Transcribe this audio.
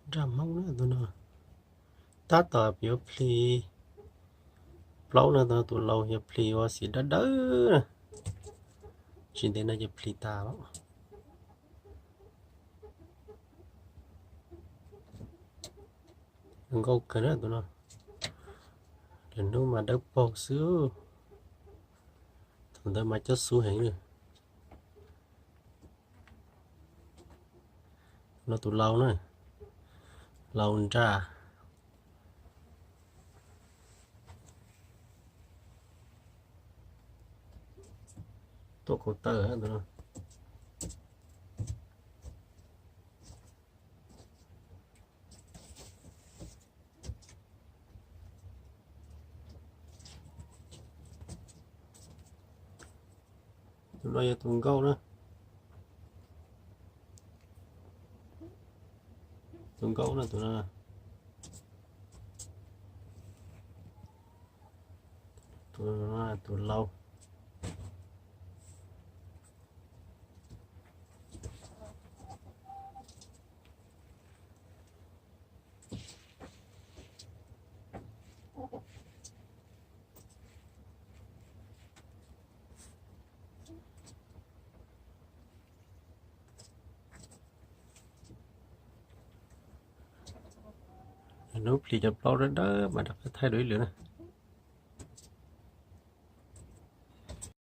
Nraj Hmoob na tus no. Tab tom yuav plhis plaub no, tus laus yuav plhis ua xim dawb dawb na. Tsis ntev no ces plhis tas lawm. Nkauj kawg na tus no. Lwm hnub mas dawb paug xwb. Thaum ntawd mas cob xub heev li. Tus no tus laus na, laus nraj. Tuaj kaum tawm tus no. Tus no yog tus nkauj na. Tus nkauj na tus no. Tus no tus laus. Hnub plhis cov plaub dawb dawb mas rov qab thaij dua ib lwm na.